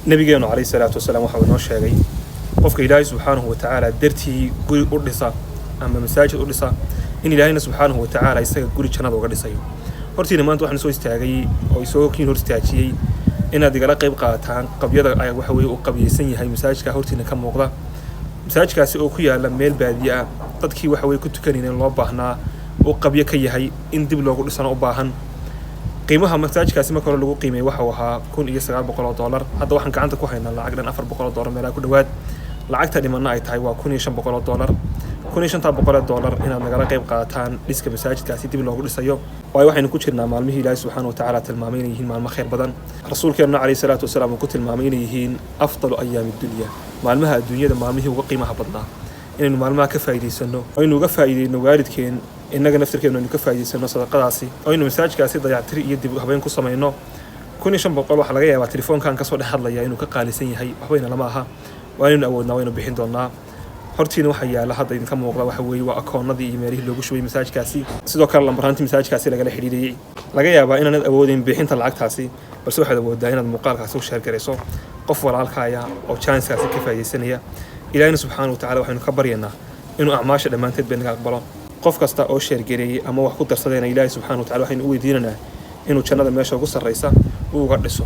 Nabigeenu calayhi salaatu wasalaam waxa uu inoo sheegay qofka Ilaahay subxaanahu watacaala dartii guri u dhisa ama masaajid u dhisa in Ilaahayna subxaanahu watacaala isaga guri jannada uga dhisayo. Hortiina maanta waxaan soo istaagay oo isoo kiin hor istaajiyey inaad igala qayb qaadataan qabyada ay waxa weeye uu qabyaysan yahay masaajidka hortiina ka muuqda, masaajidkaasi oo ku yaala meel baadiye ah, dadkii waxa weye ku tukanayeen loo baahnaa, uu qabyo ka yahay, in dib loogu dhisano u baahan. Qiimaha masaajidkaasi marka hore lagu qiimeeyey waxa uu ahaa $1,900. Hadda waxaan gacanta ku haynaa lacag dhan $400 meelaha ku dhowaad. Lacagta dhimanna ay tahay waa $1,500. $1,500 inaad nagala qayb qaadataan dhiska masaajidkaasi dib loogu dhisayo, waayo waxaynu ku jirnaa maalmihii Ilaahi subxaana watacaala tilmaamay inay yihiin maalmo khayr badan, rasuulkeenna calayhi salaatu wasalaam uu ku tilmaamay inay yihiin afdalu ayaami dunya, maalmaha adduunyada maalmihii uga qiimaha badnaa. Inaynu maalmaha ka faa'iidaysano, aynu uga faa'iideyno waalidkeen, innaga naftirkeenu aynu ka faa'iidaysano sadaqadaasi, aynu masaajidkaasi dayactiri iyo dib u habeyn ku samayno. 1,500 waxaa laga yaabaa telefoonkan kasoo dhex hadlaya inuu ka qaalisan yahay, waxbayna lama aha. Waa inaynu awoodnaa, waynu bixin doonaa. Hortiina waxaa yaala hadda idinka muuqda waxa weeye waa akoonadii iyo meelihii loogu shubay masaajidkaasi, sidoo kale lambaraantii masaajidkaasi lagala xidhiidhayey. Laga yaabaa inaanad awoodeyn bixinta lacagtaasi, balse waxaad awooddaa inaad muuqaalkaasi u share garayso qof walaalkaaya oo chance-kaasi ka faa'iidaysanaya. Ilaahina subxaana wa tacala waxaynu ka baryaynaa inuu acmaasha dhammaanteed bay naga aqbalo. Qof kasta oo share gareeyey ama wax ku darsadayna, Ilaahay subxana wa tacala waxaynu u weydiinanaa inuu jannada meesha ugu sarraysa uu uga dhiso.